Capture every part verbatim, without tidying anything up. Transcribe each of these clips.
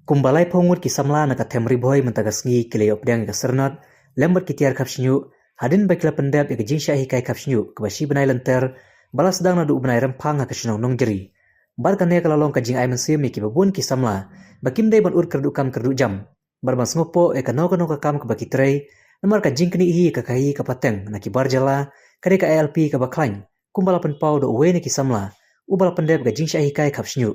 Kumba laiphew ngut ki samla na ka them Ri Bhoi mynta ka sngi ki la ïoh pdiang ïa ka syrnod lem bad ki tiar khapshñiuh, hadien ba ki la pyndep ïa ka jingshah hikai khapshñiuh kaba shi bnai lynter ba la sdang naduh u bnai Rymphang ha ka shnong Nongjri. Bad kane ka la long ka jingai mynsiem ïa kiba bun ki samla ba kim dei ban ud kyrduh kam kyrduh jam bad ban sngewpoh ïa kano kano ka kam kaba ki trei, namar ka jingknieh hi ïa ka khaïi ka pateng na ki bar jylla ka dei ka I L P kaba khlaiñ, kumba la pynpaw da uwei na ki samla uba la pyndep ïa ka jingshah hikai khapshñiuh.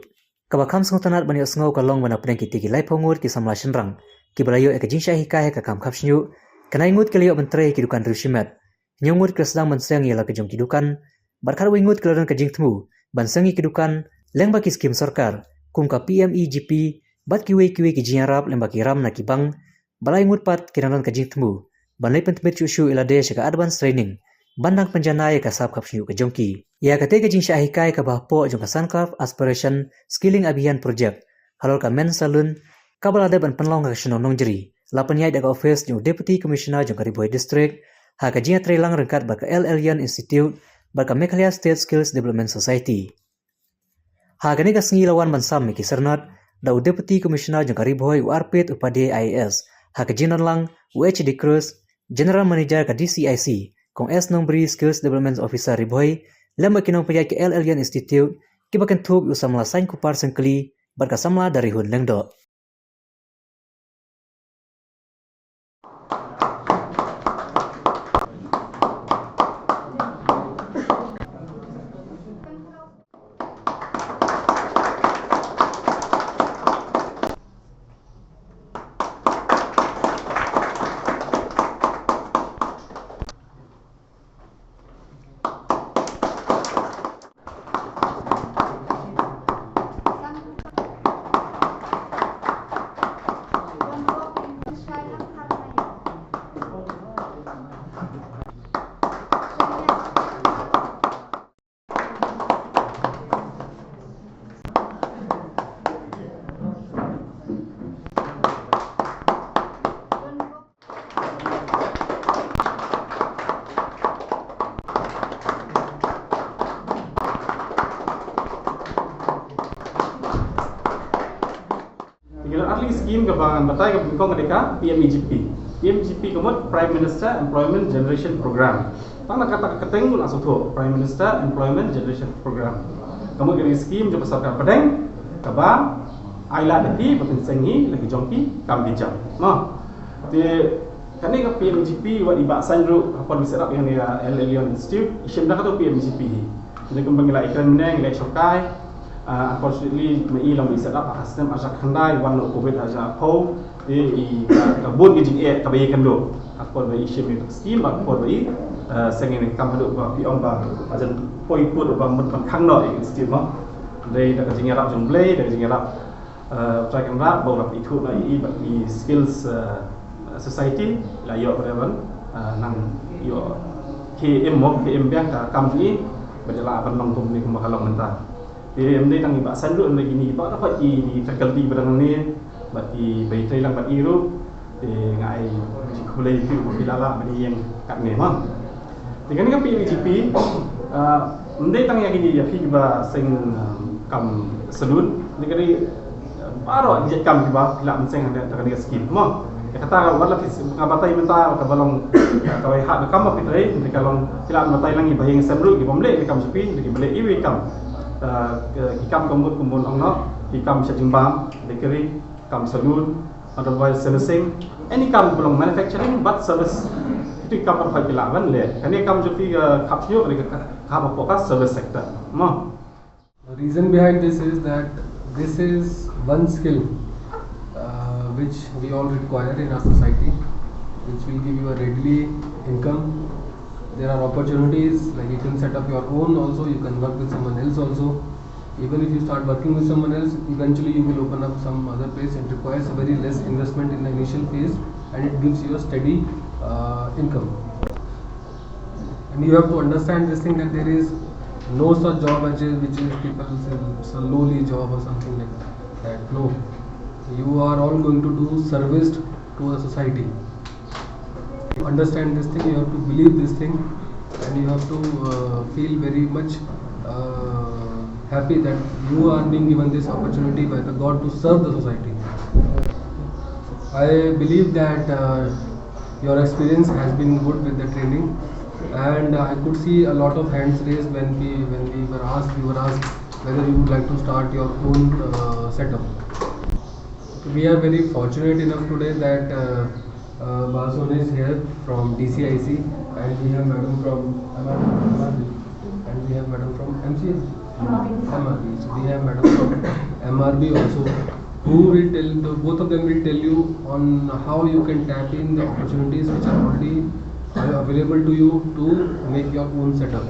Kaba kham sngewtynnat ban ïohsngew ka long ba na pdeng kitei ki laiphew ngut ki samla shynrang kiba la ïoh ïa ka jingshah hikai ha ka kam khapshñiuh, khyndai ngut ki la ïoh ban trei ha ki dukan riewshimet, hynñiew ngut ki la sdang ban seng ïa la ka jong ki dukan, bad khatwei ngut ki la don ka jingthmu ban seng ïa ki dukan lyngba ki skhim sorkar kum ka P M E G P bad kiwei kiwei ki jingïarap lyngba ki ram na ki bank, bad lai ngut pat ki dang don ka jingthmu ban leit pyntbit shuh shuh ïa lade sha ka advance training ban dang pynjanai ïa ka sap khapshñiuh ka jong ki. Ïa katei ka jingshah hikai kaba hapoh jong ka Sankalp Aspiration Skilling Abhiyan Project halor ka Men Saloon, kaba la dep ban pynlong ha ka shnong Nongjri, la pynïaid da ka ophis jong u Deputy Commissioner jong ka Ri Bhoi District ha ka jingïatreilang ryngkat bad ka L Elyon Institute bad ka Meghalaya State Skills Development Society. Ha kane ka sngi la wan ban sam ïa ki syrnod da u Deputy Commissioner jong ka Ri Bhoi u Arpit Upadhyay I A S, ha ka jingdon lang u H D Cruz, General Manager ka D C I C, Kong S Nongbri, Skills Development Officer Ri Bhoi, lem bad ki nongpynïaid ka L Elyon Institute, kiba kynthup ïa u samla Saiñkupar Syngkli bad ka samla Darihun Lyngdoh. Te ka artylli scheme kaba ngan batai kaba nyngkong ka dei ka P M E G P. P M E G P ka mut Prime Minister Employment Generation Program. Tang na kata ka kyrteng ngi la sngewthuh, Prime Minister Employment Generation Program. Ka mut ka dei ka scheme jong ka sorkar pdeng kaba ai lad ïa phi ba phin seng ïa la ki jong ki kam ki jam. Mo. Te kane ka P M E G P wat i Bah Sain ruh hapdeng ba i set up ïa kane ka L Elyon Institute, i shim da kato P M E G P hi. Te kumba ngi la ïakren mynne ngi la ïashongkai, ah, unfortunately ma i long ba i set up ha ka snem arhajar khyndai, wan na u Covid arhajar arphew. Te i ka, ka bun ki jingeh kaba ïakynduh ha ka por ba i shim ïa ka scheme bad ka por ba i, eh, seng ïa kane ka kam haduh ba phi ong ba hajan poi pud ba mut ban khang noh ïa ka scheme mo. Dei da ka jingïarap jong U Blei, da ka jingïarap, eh, U Trai Kynrad ba u la ithuh noh ïa i bad i Skills, eh, Society, la ïoh ba dei ban, eh, nang ïoh khie im mo, khie im biang ka kam jong i bad la ban long kum ne kumba ka long mynta. Te ym dei tang i Bah Sain ruh, ym dei kine, i Bah, da ki, ki faculty ba dang ne, bad ki ba i trei lang bad i ruh. Te nga ai jingkhublei ïa phi ba phi la lah ban ïeng katne mo. Te kane ka P M E G P, ah, ym dei tang ïa kine, ïa phi kiba seng, ah, kam saloon, te ka dei, ah, baroh ki jait kam kiba phi lah ban seng ha kane ka scheme mo. Ïa kata wat la phi, nga batai mynta kaba long, ah, kaba hap ka kam ba phi trei, te ka long phi lah ban batai lang ïa ba ïeng sem ruh, ki bym leh ki kam sha phi, ki ba leh iwei i kam. Ah, ki, ki kam ka mut kumba ong noh, ki kam sha jingbam, bakery, kam saloon, otherwise servicing, any kam ba long manufacturing bad service. Kito ki kam ba phi lah ban leh. Kane ka kam jong phi, ah, khapshñiuh, kane ka, ka, ka hapoh ka service sector mo. The reason behind this is that this is one skill, uh, which we all require in our society, which will give you a readily income. There are opportunities, like, you can set up your own also, you can work with someone else also. Even if you start working with someone else, eventually you will open up some other place. It requires very less investment in the initial phase, and it gives you a steady, uh, income. And you have to understand this thing, that there is no such job as a, which is people say it's a lowly job or something like that. No. You are all going to do service to a society. You understand this thing, you have to believe this thing, and you have to, uh, feel very much, uh, happy that you are being given this opportunity by the God to serve the society. I believe that uh, your experience has been good with the training, and I could see a lot of hands raised when we when we were asked we were asked whether you would like to start your own uh, setup. We are very fortunate enough today that uh, uh, Bason is here from D C I C, and we have madam from M R B, and we have madam from M C M, M R B. So we have madam from M R B also, who will tell the, both of them will tell you on how you can tap in the opportunities which are already are available to you to make your own setup.